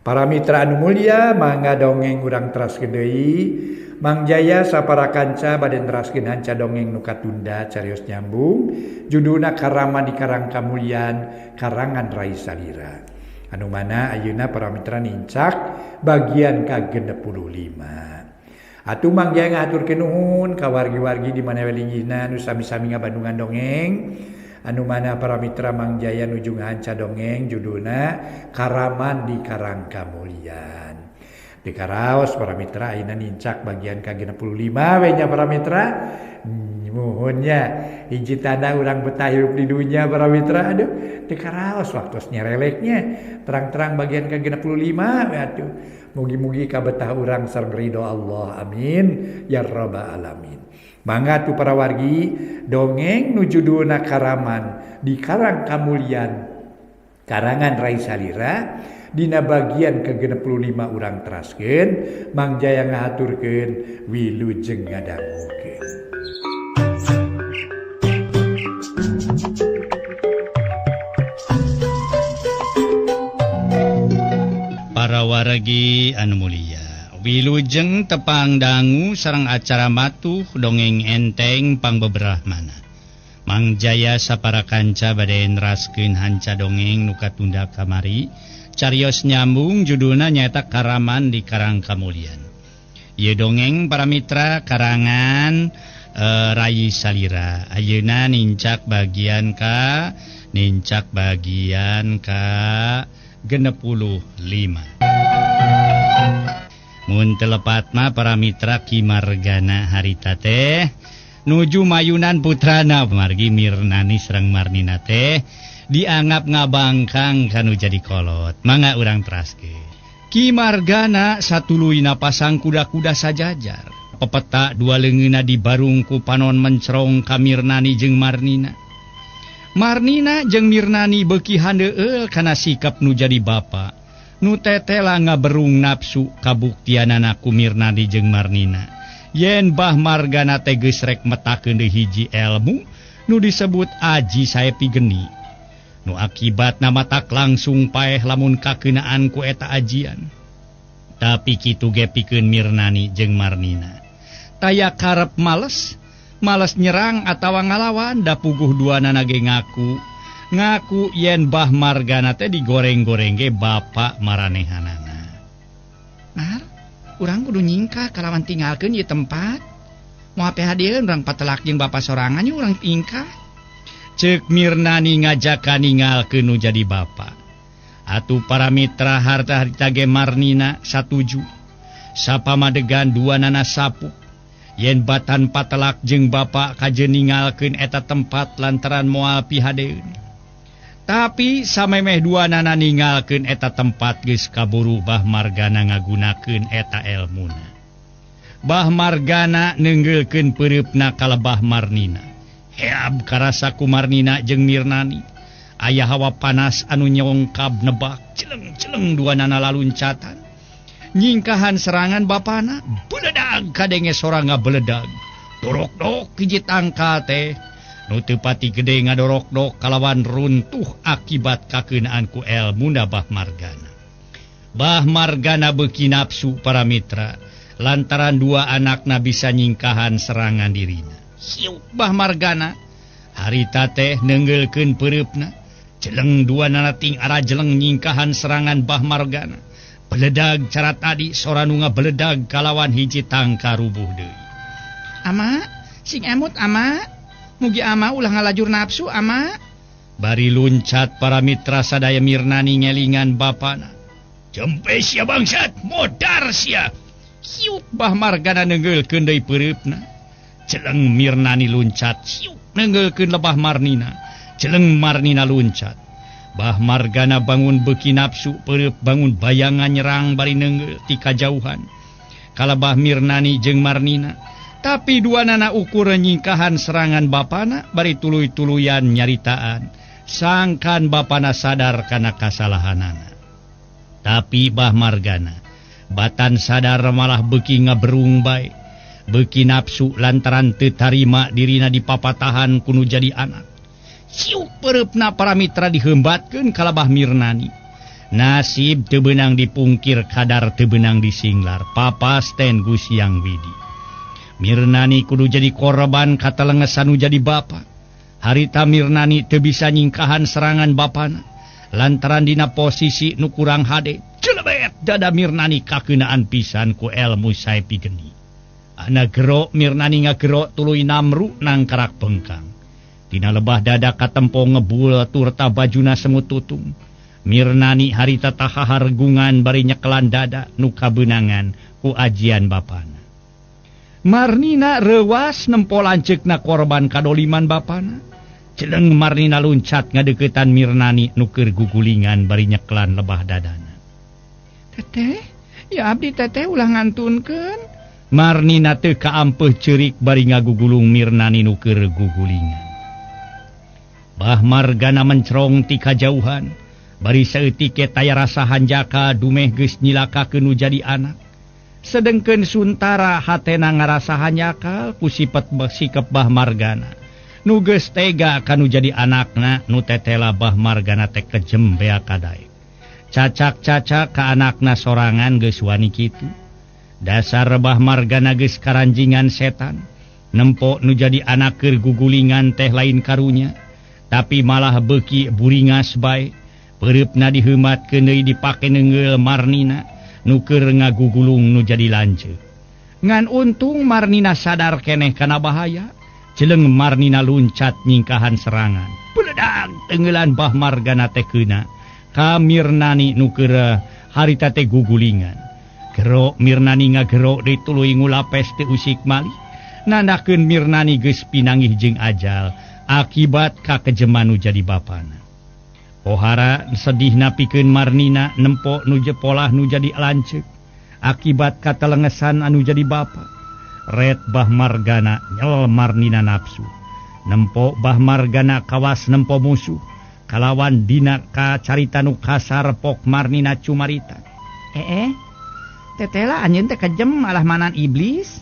Para mitra anu mulia mangga dongeng urang teraskeun deui. Mang Jaya sapara kanca bade neraskeun hanca dongeng nu katunda carios nyambung judulna Karaman di Karang Kamulyan karangan Rai Salira. Anu mana ayeuna para mitra nincak bagian ka-65. Atuh Mang Jaya ngahaturkeun nuhun ka wargi-wargi di mana we linggihna nu sami-sami ngabandungan dongeng. Anu mana para mitra Mang Jaya nuju ngahanca dongeng judulna Karaman di Karang Kamulyan. Di karaos para mitra ayeuna nincak bagian ka-65 we nya para mitra. Muhunnya hiji tanda urang betah hirup di dunya para mitra. Aduh teu karaos waktos nyereleknya terang-terang bagian ka-65 we atuh. Mugi-mugi kabetah urang sareng ridho Allah, amin ya rabbal alamin. Mangga tuh para wargi dongeng nu judulna Karaman di Karang Kamulyan karangan Rai Salira dina bagian ke-65 urang teraskeun. Mang Jaya ngahaturkeun wilujeng ngadangukeun. Para wargi anu mulia, wilujeng tepang dangu sareng acara matuh dongeng enteng pangbeberahmana. Mang Jaya sapara kanca bade neraskeun hanca dongeng nu katunda kamari. Carios nyambung judulna nyaeta Karaman di Karang Kamulyan. Ieu dongeng para mitra karangan Rai Salira. Ayeuna nincak bagian ka 65. Mun telepat mah para mitra Ki Margana harita teh nuju mayunan putrana margi Mirnani sareng Marnina teh dianggap ngabangkang kanu jadi kolot. Mangga urang teraskeun. Ki Margana satuluyna pasang kuda-kuda sajajar. Pepeta dua leungeunna dibarung ku panon mencerong ka Mirnani jeung Marnina. Marnina jeung Mirnani beuki handeueul kana sikap nu jadi bapa. Nu tetela ngaberung nafsu kabuktianana ku Mirnani jeung Marnina. Yen Bah Margana teh geus rek metakeun deui hiji elmu nu disebut aji saepi geni. Nu akibatna matak langsung paeh lamun kakeunaan ku eta ajian. Tapi kitu ge pikeun Mirnani jeung Marnina. Taya karep males, males nyerang atawa ngalawan da puguh duanana ge ngaku. Ngaku yen Bah Margana teh digoreng-goreng ge bapa maranehanana. Mar, urang kudu nyingkah kalawan tinggalkeun ieu tempat. Moal PHD urang patelak jeung bapa sorangan yeuh urang tingkah. Ceuk Mirnani ngajakan ninggalkeun nu jadi bapa. Atuh para mitra harta harita ge Marnina satuju. Sapamadegan duanana sapuk. Yen batan patelak jeung bapa kajeun ninggalkeun eta tempat lantaran moal pihadeun. Tapi samemeh duanana ninggalkeun eta tempat geus kaburu Bah Margana ngagunakeun eta elmuna. Bah Margana neunggeulkeun peureupna ka lebah Marnina. Heab karasa ku Marnina jeung Mirnani. Aya hawa panas anu nyongkab nebak celeng-celeng duanana laluncatan. Nyingkahan serangan bapana beledag kadenge sora ngabeledag. Dorok-dok hiji tangkal teh. Nu teu pati gede ngadorok-dok kalawan runtuh akibat kakeunaan ku elmuna Bah Margana. Bah Margana beuki nafsu para mitra lantaran dua anakna bisa nyingkahan serangan dirina. Siuk Bah Margana harita teh neunggeulkeun peureupna. Jeleng duanana ting arajeleng nyingkahan serangan Bah Margana. Beledag cara tadi sora nu ngabeledag kalawan hiji tangka rubuh deui. Ama, sing emut ama. Mugi ama ulah ngalajur nafsu ama. Bari luncat para mitra sadaya Mirnani ngelingan bapana. Jempe sia bangsat, modar sia. Siuk Bah Margana neunggeulkeun deui peureupna. Celeng Mirnani luncat, siuk neunggeulkeun lebah Marnina. Celeng Marnina luncat. Bah Margana bangun beuki nafsu peureub bangun bayangan nyerang bari neunggeul ti kajauhan. Kalebah Mirnani jeung Marnina. Tapi duanana ukur nyingkahan serangan bapana bari tuluy-tuluyan nyaritaan. Sangkan bapana sadar kana kasalahanana. Tapi Bah Margana batan sadar malah beuki ngaberung bae. Beuki nafsu lantaran teu tarima dirina dipapatahan ku nu jadi anak. Siuk peureupna para mitra diheumbatkeun ka lebah Mirnani. Nasib teu beunang dipungkir kadar teu beunang disinglar papasten Gusiang Widi. Mirnani kudu jadi korban katelengesan nu jadi bapa. Harita Mirnani teu bisa nyingkahan serangan bapana lantaran dina posisi nu kurang hade. Celebet dada Mirnani kakeunaan pisan ku elmu Saepi Geni. Ana gero Mirnani ngagero tuluy namru nangkarak bengkang. Dina lebah dada katempo ngebul turta bajuna semut tutung. Mirnani harita tahahargungan bari nyekelan dada nu kabeunangan ku ajian bapana. Marnina reuwas nempo lanceukna korban kadoliman bapana. Celeng Marnina luncat ngadeukeutan Mirnani nu keur gugulingan bari nyekelan lebah dadana. Teteh, ya abdi teteh ulah ngantunkeun. Marnina teu kaampeuh ceurik bari ngagugulung Mirnani nu keur gugulingan. Bah Margana mencrong ti kajauhan. Bari saeutik ge taya rasa hanjaka dumeh geus nyilakakeun nu jadi anak. Sedengkeun Suntara hatena ngarasa hanjakal ku sipet sikep Bah Margana. Nu geus tega ka nu jadi anakna nu tetela Bah Margana teh kejem bea kadaek. Cacak-cacak ka anakna sorangan geus wani kitu. Dasar Bah Margana geus karanjingan setan. Nempo nu jadi anak keur gugulingan teh lain karunya, tapi malah beuki buringas bae. Pereupna diheumatkeun deui dipake neungeul Marnina nu keur ngagugulung nu jadi lanceuk. Ngan untung Marnina sadar keneh kana bahaya. Celeng Marnina luncat nyingkahan serangan. Peledag tenggelan Bah Margana teh keuna ka Mirnani nu keur harita teh gugulingan. Gero Mirnani ngagero deui tuluy ngulapes teu usik malih. Nandakeun Mirnani geus pinanggih jeung ajal akibat kakejeman nu jadi bapana. Pohara sedih napikeun Marnina nempo nu jepolah nu jadi lanceuk akibat katelengesan anu jadi bapa. Ret Bah Margana nyel Marnina nafsu. Nempo Bah Margana kawas nempo musuh kalawan dina kacarita nu kasar pok Marnina cumarita. Tetela anjeun teh kejem malah manan iblis.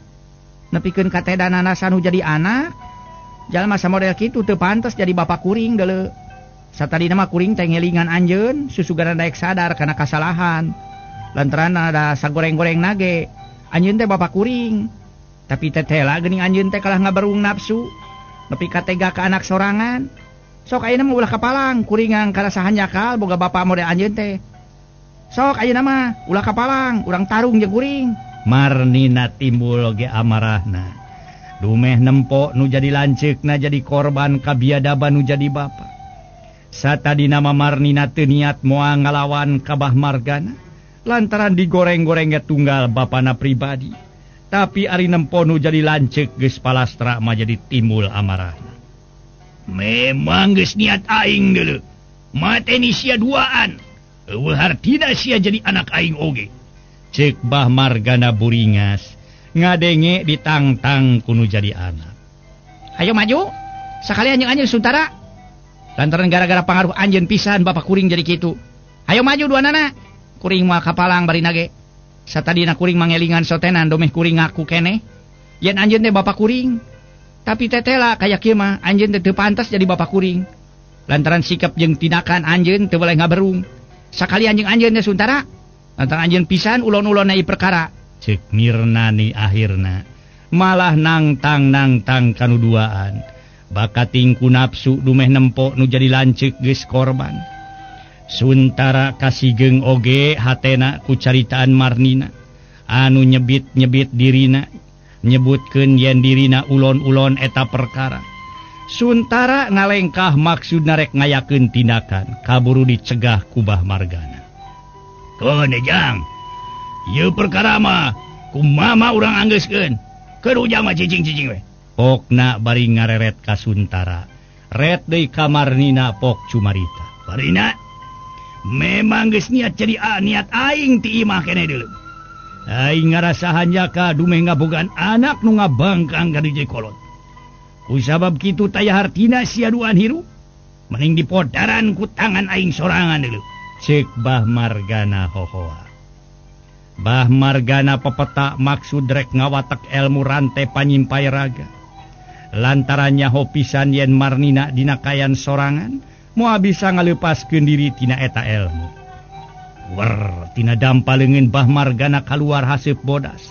Nepikeun katedanana sanu jadi anak. Jalma samodel kitu teu pantes jadi bapa kuring deuleu. Satadina mah kuring teh ngelingan anjeun susugaran daek sadar kana kasalahan. Lantaran ada sagoreng-goreng nage anjeun teh bapa kuring. Tapi tetela geuning anjeun teh kalah ngaberung nafsu. Nepi ka tega ka anak sorangan. Sok ayeuna mah ulah kapalang kuringan karasa hanjakal boga bapa model anjeun teh. Sok ayeuna mah ulah kapalang urang tarung jeung kuring. Marnina timbul ge amarahna. Dumeh nempo nu jadi lanceukna jadi korban kabiadaban nu jadi bapa. Satadina mah Marnina teu niat moal ngalawan ka Bah Margana lantaran digoreng-goreng ge tunggal bapana pribadi. Tapi ari nempo nu jadi lanceuk geus palastra mah jadi timbul amarahna. Memang geus niat aing deuleu. Mateni sia duaan. Eueuh hartina sia jadi anak aing oge. Ceuk Bah Margana buringas ngadenge ditangtang ku nu jadi anak. Hayo maju sakali anjeun-anjeun Suntara. Lantaran gara-gara pangaruh anjeun pisan bapak kuring jadi kitu. Hayo maju dua nana. Kuring moal kapalang bari nage. Satadina kuring mangelingan sotenan domeh kuring ngaku keneh. Yen anjeun teh bapak kuring. Tapi tetela kaya kieu mah anjeun teh teu pantas jadi bapak kuring. Lantaran sikap jeung tindakan anjeun teu boleh ngaberung. Sakali anjeun-anjeun teh Suntara. Lantaran anjeun pisan ulon-ulonna ieu perkara. Ceuk Mirnani akhirna malah nangtang-nangtang kanu duaan. Bakating ku nafsu dumeh nempo nu jadi lanceuk geus korban. Suntara kasigeng oge hatena ku caritaan Marnina anu nyebit-nyebit dirina nyebutkeun yen dirina ulon-ulon eta perkara. Suntara ngalengkah maksud narek ngayakeun tindakan kaburu dicegah ku Bah Margana. Keun jang, ieu perkara mah kumama urang anggeuskeun. Keur ujang mah cicing-cicing we. Pokna bari ngareret ka Suntara. Ret deui ka Marnina pok cumarita. Barina memang geus niat jadi niat aing ti imah keneh deuleu. Aing ngarasa hanjaka dumeh ngabogaan anak nu ngabangkang ka dieu kolot. Ku sabab kitu taya hartina sia duaan hirup, mending dipodaran ku tangan aing sorangan deuleu. Ceuk Bah Margana hohoa. Bah Margana pepeta maksud rek ngawatek elmu rante panyimpai raga. Lantaran nyaho pisan yen Marnina dina kayan sorangan moal bisa ngalepaskeun diri tina eta elmu. Wer tina dampa leungeun Bah Margana kaluar haseup bodas.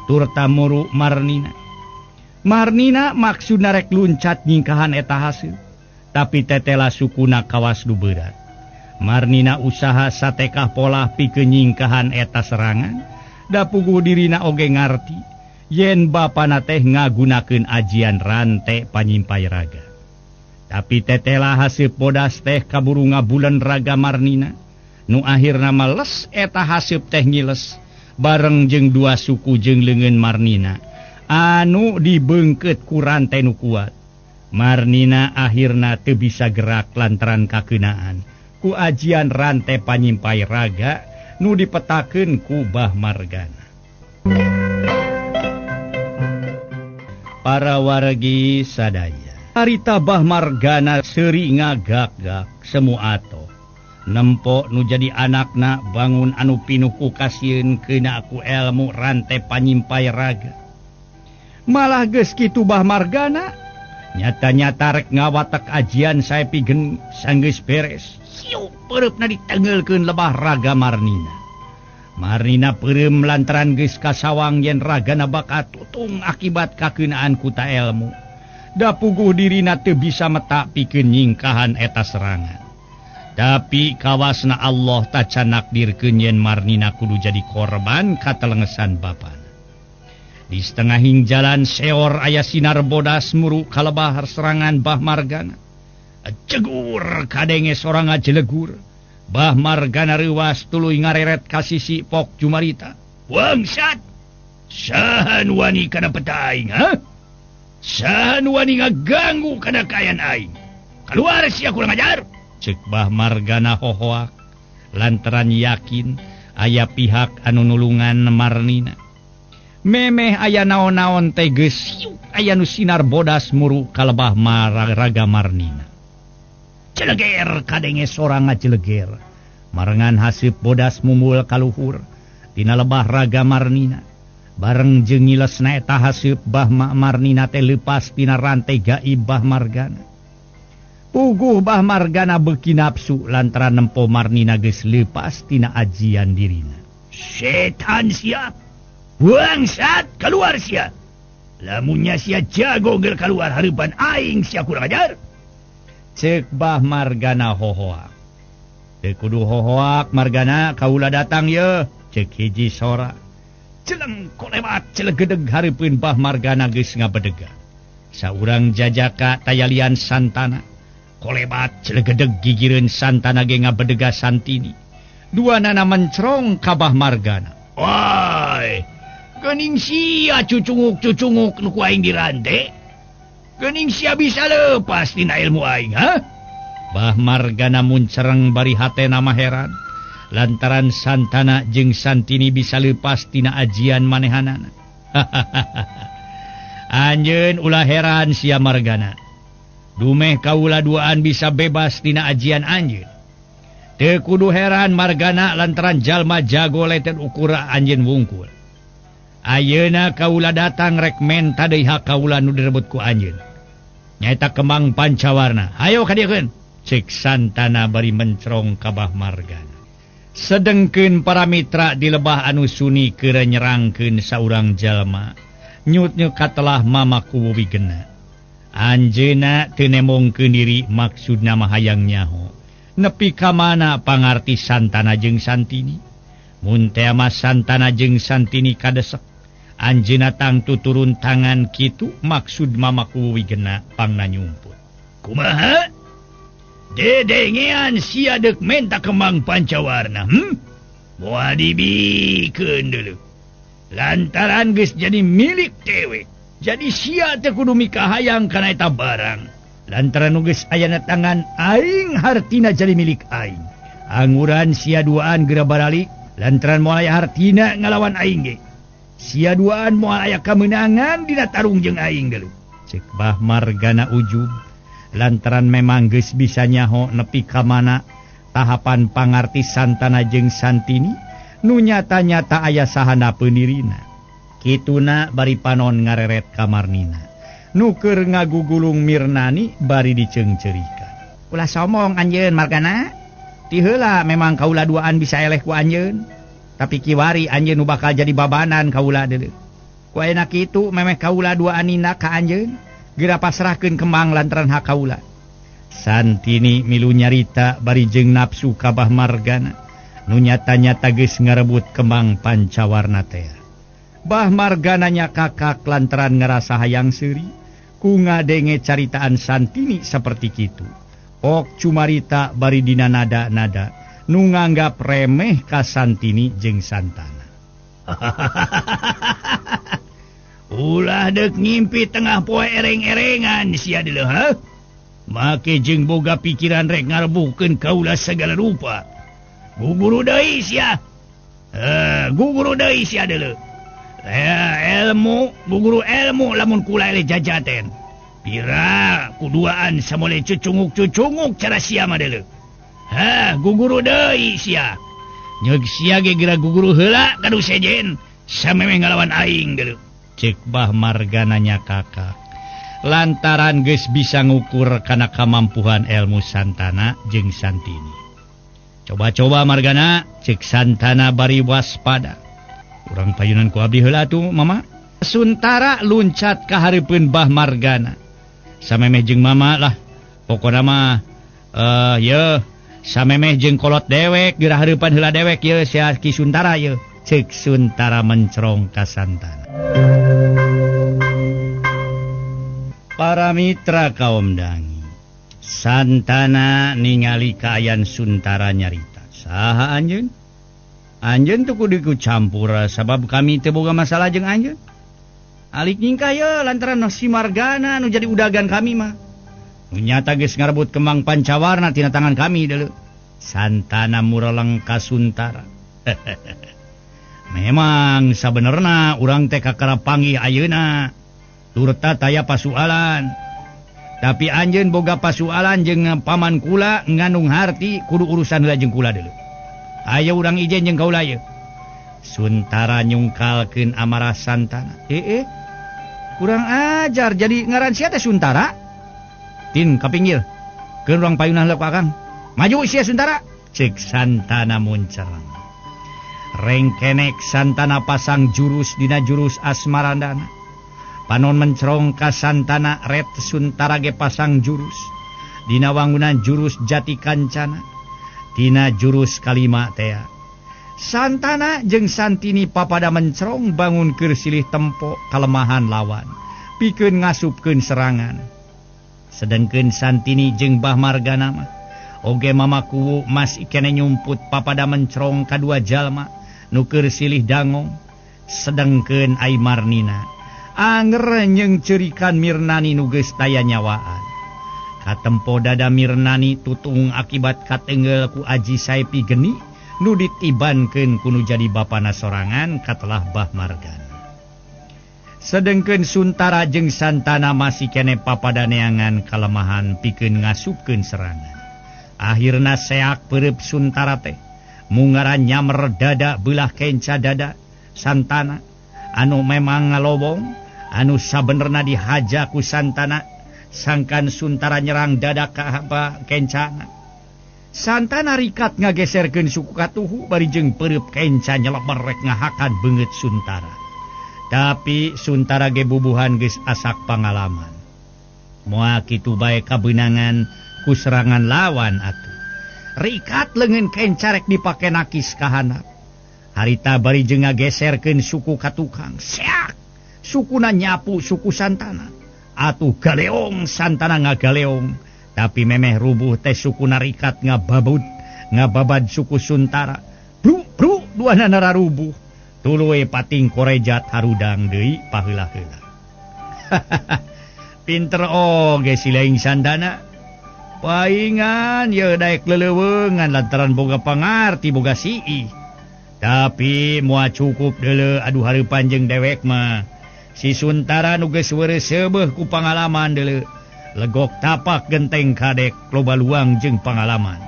Turta muru Marnina. Marnina maksudna rek luncat nyingkahan eta haseup, tapi tetela sukuna kawas nu beurat. Marnina usaha satekah polah pikeun nyingkahan eta serangan, da puguh dirina oge ngarti yen bapana teh ngagunakeun ajian rante panyimpai raga. Tapi tetela haseup bodas teh kaburu ngabulen raga Marnina. Nu akhirna males eta haseup teh ngiles bareng jeung dua suku jeung leungeun Marnina anu dibeungkeut ku rantai nu kuat. Marnina akhirna teu bisa gerak lantaran kakeunaan ku ajian rantai panyimpai raga nu dipetakeun ku Bah Margana. Para wargi sadaya, harita Bah Margana seuri ngagak-gak semu ato. Nempo nu jadi anakna bangun anu pinuh ku kasieun keuna ku elmu rantai panyimpai raga. Malah geus kitu Bah Margana nyata-nyata rek ngawatek ajian saepi geni sanggeus beres. Siup peureupna ditengeulkeun lebah raga Marnina. Marnina peureum lantaran geus kasawang yen ragana bakal tutung akibat kakeunaan ku ta elmu. Da puguh dirina teu bisa metak pikeun nyingkahan eta serangan. Tapi kawasna Allah tacan nakdirkeun yen Marnina kudu jadi korban katelengesan bapana. Di setengahing jalan seor aya sinar bodas muru kalebah serangan Bah Margana. Cegur kadenge sorang ngajelegur. Bah Margana reuwas tuluy ngareret ka sisi Pok Jumarita. Bangsat! Saha nu wani kana peta aing, ha? Saha nu wani ngaganggu kana kaayaan aing? Kaluar sia kurang ajar! Cek Bah Margana hohoak lantaran yakin aya pihak anu nulungan Marnina. Memeh aya naon-naon teh geus siuk aya nu sinar bodas muru kalebah raga Marnina. Celeger kadenge sorang ngajeleger. Marengan haseup bodas mumul kaluhur tina lebah raga Marnina. Bareng jeung ngilesna eta haseup Bah Marnina teh leupas tina rantai gaib Bah Margana. Puguh Bah Margana beuki nafsu lantaran nempo Marnina geus leupas tina ajian dirina. Setan sia! Bangsat, keluar sia! Lamunnya sia jago gel keluar hareupan aing sia kurang ajar. Ceuk Bah Margana hohoak. Teu kudu hohoak Margana, kaula datang ye, ceuk hiji sora. Celeng kolewat celegedeg hareupeun Bah Margana geus ngabedega. Saurang jajaka tayalian Santana. Kolebat celegedeg gigireun Santana ge ngabedega Santini. Duanana mencrong ka Bah Margana. Woi, geuning sia cucunguk-cucunguk nu ku aing dirante. Geuning sia bisa leupas tina ilmu aing, ha? Bah Margana muncereng bari hatena mah heran lantaran Santana jeung Santini bisa leupas tina ajian manehanana. Anjeun ulah heran sia Margana. Dumeh kaula duaan bisa bebas tina ajian anjeun. Teu kudu heran Margana lantaran jalma jago leten ukura anjeun wungkul. Ayeuna kaula datang rek menta deui hak kaula nu direbut ku anjeun. Nyaeta kembang pancawarna. Hayo ka dieu keun. Ceuk Santana bari mencrong ka Bah Margana. Sedengkeun para mitra di lebah anu suni keur nyerangkeun saurang jalma. Nyut-nyut katelah mamaku wigena. Anjeunna teu nemongkeun diri maksudna mah hayang nyaho. Nepi ka mana pangarti Santana jeung Santini? Mun teh mah Santana jeung Santini kadesek. Anjeunna tangtu turun tangan kitu maksud mamaku wigena pangna nyumput. Kumaha? Dedengean sia deuk menta kembang pancawarna, Moal dibikeun deuleu. Lantaran geus jadi milik dewe. Jadi sia teu kudu mikahayang kana eta barang. Lantaran nu geus aya na tangan aing hartina jadi milik aing. Anguran sia duaan geura baralik lantaran moal aya hartina ngalawan aing ge. Sia duaan moal aya kamenangan dina tarung jeung aing deuleu. Ceuk Bah Margana ujub lantaran memang geus bisa nyaho nepi ka mana tahapan pangarti Santana jeung Santini nu nyata-nyata aya sahana peunirina. Kituna bari panon ngareret ka Marnina. Nu keur ngagugulung Mirnani bari diceungceurikan. Ulah somong anjeun Margana. Ti heula memang kaula duaan bisa eleh ku anjeun. Tapi kiwari anjeun nu bakal jadi babanan kaula deuleu. Ku ayeuna kitu memeh kaula duaan nina ka anjeun, geura pasrahkeun kembang lantaran hak kaula. Santini milu nyarita bari jeung nafsu ka Bah Margana. Nu nyata-nyata geus ngarebut kembang pancawarna teh. Bah Margana nya kakak lantaran ngerasa hayang seuri ku ngadenge caritaan Santini saperti kitu. Ok cumarita bari dina nada-nada nu nganggap remeh ka Santini jeung Santana. Ulah deuk ngimpi tengah poe ereng-erengan sia deuleu ha. Make jeung boga pikiran rek ngarebuhkeun kaula sagala rupa. Guguru deui sia. Guguru deui sia deuleu. Ilmu, guguru ilmu lamun kula eleh jajaten. Pira kuduaan samole cucunguk-cucunguk cara sia mah deuleu. Hah, guguru deui sia. Nyeug sia ge geura guguru heula ka nu sejen samemeh ngalawan aing deuleu. Ceuk Bah Margana nya kakak. Lantaran geus bisa ngukur kana kamampuhan ilmu Santana jeung Santini. Coba-coba Margana, ceuk Santana bari waspada. Urang payunan ku abdi heula atuh, Mama. Suntara luncat ka hareupeun Bah Margana. Samemeh jeung mama lah. Pokona mah yeuh, samemeh jeung kolot dewek geura hareupan heula dewek yeuh sia Ki Suntara yeuh. Ceuk Suntara mencerong ka Santana. Para mitra kaum dangi, Santana ningali kaayaan Suntara nyarita. Saha anjeun? Anjeun teu kudu campur sabab kami teu boga masalah jeung anjeun. Alik nyingkah ye lantaran si Margana nu jadi udagan kami mah. Nu nyata geus ngarebut kembang pancawarna tina tangan kami deuleu. Santana mureleng ka Suntara. Memang sabenerna urang teh kakara panggih ayeuna. Turta taya pasualan. Tapi anjeun boga pasualan jeung paman kula ngandung harti kudu urusan heula jeung kula deuleu. Ayo urang ijen jeung kaula ieu. Suntara nyungkalkeun amarah Santana. Kurang ajar jadi ngaran sia teh Suntara. Tin ka pinggir. Keun urang payunah heula ku Akang. Maju sia Suntara. Ceuk Santana muncereng. Rengkenek Santana pasang jurus dina jurus Asmarandana. Panon mencerong ka Santana ret Suntara ge pasang jurus dina wangunan jurus Jati Kancana. Tina jurus kalima tea. Santana jeung Santini papada mencerong bangun keur silih tempo kalemahan lawan pikeun ngasupkeun serangan. Sedengkeun Santini jeung Bah Margana mah oge Mama Kuwu masih kene nyumput papada mencerong kadua jalma nu keur silih dangong. Sedengkeun ai Marnina anger jeung ceurikan Mirnani nu geus taya nyawaan. Katempo dada Mirnani tutung akibat katenggel ku Aji Saepi geni nu ditibankeun ku nu jadi bapana sorangan katelah Bah Margana. Sedengkeun Suntara jeung Santana masih kene papada neangan kalemahan pikeun ngasupkeun serangan. Akhirna seak peureub Suntara teh mungara nyamer dada beulah kenca dada Santana anu memang ngalobong anu sabenerna dihaja ku Santana. Sangkan Suntara nyerang dada ka apa kencana. Santana rikat ngageserkeun suku katuhu bari jeung peureub kenca nyelemer rek ngahakan beungeut Suntara. Tapi Suntara ge bubuhan geus asak pangalaman. Moal kitu bae kabeunangan ku serangan lawan atuh. Rikat leungeun kenca rek dipake nakis ka handap. Harita bari jeung ngageserkeun suku ka tukang. Seak! Sukuna nyapu suku Santana. Atuh galeong Santana ngagaleong. Tapi memeh rubuh teh sukuna rikat ngababud, ngababad suku Suntara. Bru bru duanana rubuh. Tuluy pating korejat harudang deui paheula-heula. Pinter oge si laing Santana. Paingan ye daek leleuweungan lantaran boga pangarti boga sii. Tapi moal cukup deuleu aduh hareupan jeung dewek mah. Si Suntara nu geus weureuh seubeuh ku pangalaman deuleu. Legok tapak genteng kadek loba luang jeung pangalaman.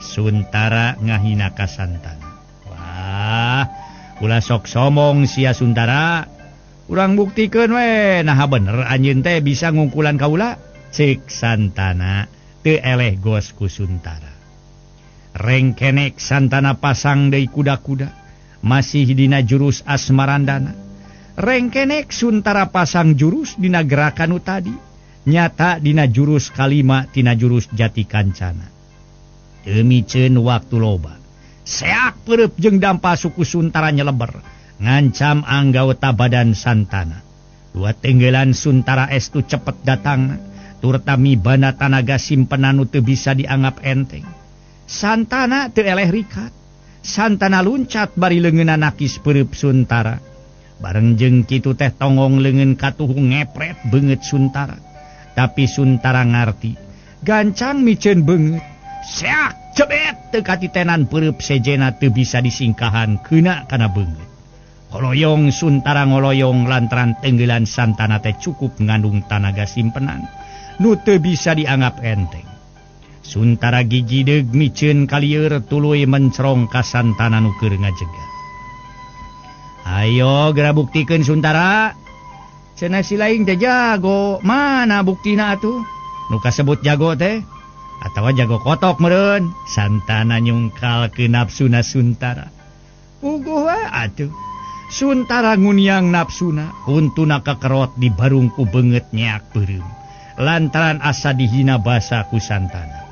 Suntara ngahina ka Santana. Wah, ulah sok somong sia Suntara. Urang buktikeun we naha bener anjeun teh bisa ngungkulan kaula. Ceuk Santana teu eleh gos ku Suntara. Rengkenek Santana pasang deui kuda-kuda masih dina jurus Asmarandana. Rengkenek Suntara pasang jurus dina gerakan nu tadi nyata dina jurus kalima tina jurus Jati Kancana. Teu miceun waktu loba. Seak peureub jeung dampa suku Suntara nyeleber ngancam anggota badan Santana. Dua tenggelan Suntara estu cepet datang turta mibana tanaga simpenan nu teu bisa dianggap enteng. Santana teu eleh rikat. Santana luncat bari leungeunna nakis peureub Suntara. Bareng jeung kitu teh tonggong leungeun katuhu ngepret beungeut Suntara. Tapi Suntara ngarti, gancang miceun beungeut. Seak jebet teu katitenan peureub sejena teu bisa disingkahan keuna kana beungeut. Koloyong Suntara ngoloyong lantaran tenggelan Santana teh cukup ngandung tanaga simpenan nu teu bisa dianggap enteng. Suntara gigideug miceun kalieur tuluy mencerong ka Santana nu keur ngajegat. Ayo geura buktikeun Suntara. Cenah si laing teh jago, mana buktina atuh? Nu kasebut jago teh atawa jago kotok meureun. Santana nyungkalkeun nafsuna Suntara. Puguh we atuh. Suntara nguniang nafsuna, untuna kakerot di barung ku beungeut nyeak beureum. Lantaran asa dihina basa ku Santana.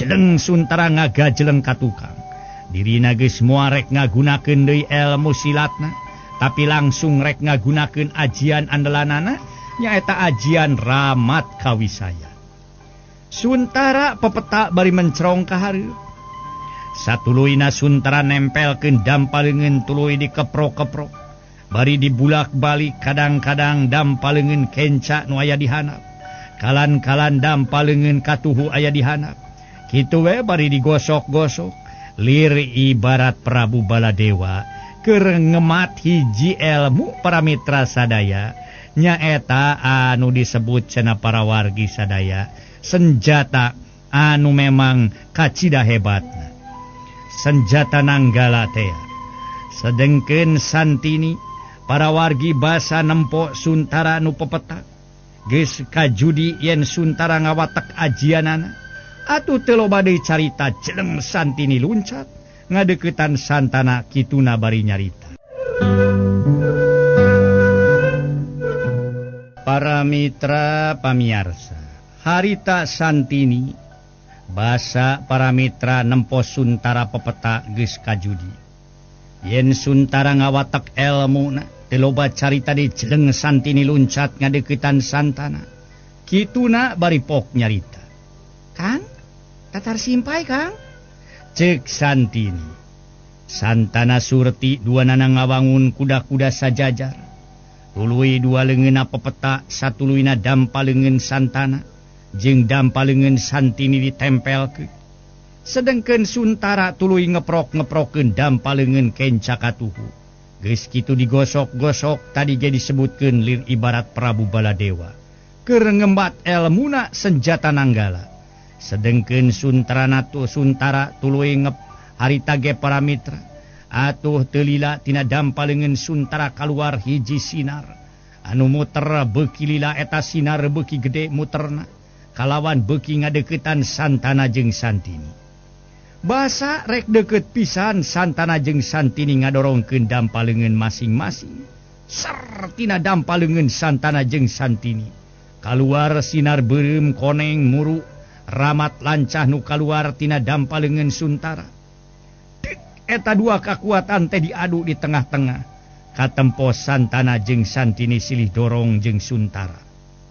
Jeleng Suntara ngagajeleng ka tukang. Dirina geus moal rek ngagunakeun deui elmu silatna, tapi langsung rek ngagunakeun ajian andalanana, nyaeta ajian Ramat Kawisaya. Suntara pepetak bari mencerong ka hareup. Satuluyna Suntara nempelkeun dampa leungeun tuluy dikeprok-keprok. Bari dibulak-balik kadang-kadang dampa leungeun kenca nu aya di handap. Kalan-kalan dampa leungeun katuhu aya di handap. Kitu we bari digosok-gosok. Lir ibarat Prabu Baladewa keur ngemat hiji elmu para mitra sadaya, nyaeta anu disebut cenah para wargi sadaya senjata anu memang kacida hebatna. Senjata Nanggala teh. Sedengkeun Santini para wargi basa nempo Suntara nu pepetak. Geus kajudi yen Suntara ngawatek ajianana. Atuh teu loba deui carita jeleng Santini luncat ngadeuketan Santana kituna bari nyarita. Para mitra pamiarsa, harita Santini basa para mitra nempo Suntara pepetak geus kajudi. Yen Suntara ngawatek elmuna teu loba carita di jeleng Santini luncat ngadeuketan Santana kituna bari pok nyarita. Kang, tatar simpai Kang, cek Santini. Santana surti dua nana ngawangun kuda-kuda sajajar. Tuluy dua leungeunna pepetak, satuluyna dampa leungeun Santana jeung dampa leungeun Santini ditempelkeun. Sedengkeun Suntara tuluy ngeprok-ngeprokeun dampa leungeun kenca katuhu. Geus kitu digosok-gosok tadi ge disebutkeun lir ibarat Prabu Baladewa keur ngembat elmuna senjata Nanggala. Sedengkeun Suntara tuluy ngep harita ge para mitra. Atuh teu lila tina dampa leungeun Suntara kaluar hiji sinar anu muter beuki lila eta sinar beuki gede muterna kalawan beuki ngadeuketan Santana jeung Santini. Basa rek deukeut pisan Santana jeung Santini ngadorongkeun dampa leungeun masing-masing. Ser tina dampa leungeun Santana jeung Santini kaluar sinar beureum koneng muru ramat lancah nu kaluar tina dampa leungeun Suntara. Dik, eta dua kakuatan teh diadu di tengah-tengah. Katempo Santana jeung Santini silih dorong jeung Suntara.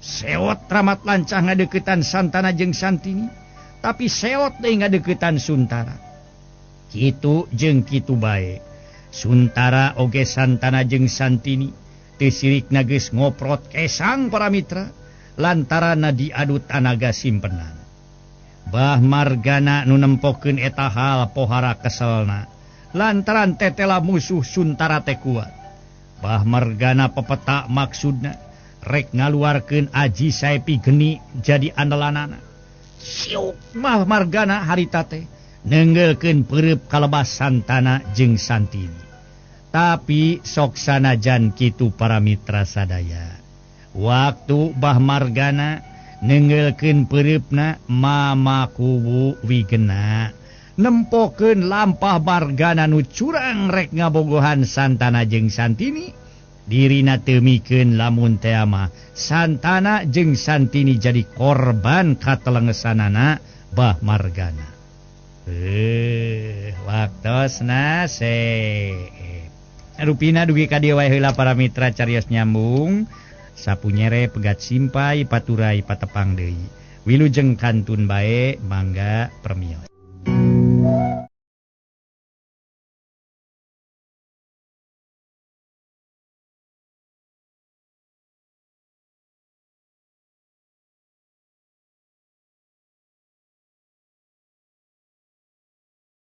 Seot ramat lancah ngadeuketan Santana jeung Santini, tapi seot deui ngadeuketan Suntara. Kitu jeung kitu bae. Suntara oge Santana jeung Santini teu sirikna geus ngoprot kesang para mitra lantaran diadu tanaga simpenan. Bah Margana nu nempokeun eta hal pohara keselna lantaran tetela musuh Suntara teh kuat. Bah Margana pepetak maksudna rek ngaluarkeun aji saepi geni jadi andalanana. Siuk Bah Margana harita teh neunggeulkeun peureub kalebas Santana jeung Santini. Tapi sok sanajan kitu para mitra sadaya. Waktu Bah Margana nenggelkeun peureupna Mama Kuwu Wigena Nempokeun lampah Margana nu curang rek ngabogohan Santana jeung Santini. Dirina teu mikeun lamun teh mah Santana jeung Santini jadi korban katelengesanana Bah Margana. Waktosna rupina dugi ka dieu wae heula para mitra carios nyambung. Sapu nyere pegat simpai paturai patepang deui. Wilujeng kantun bae mangga permios.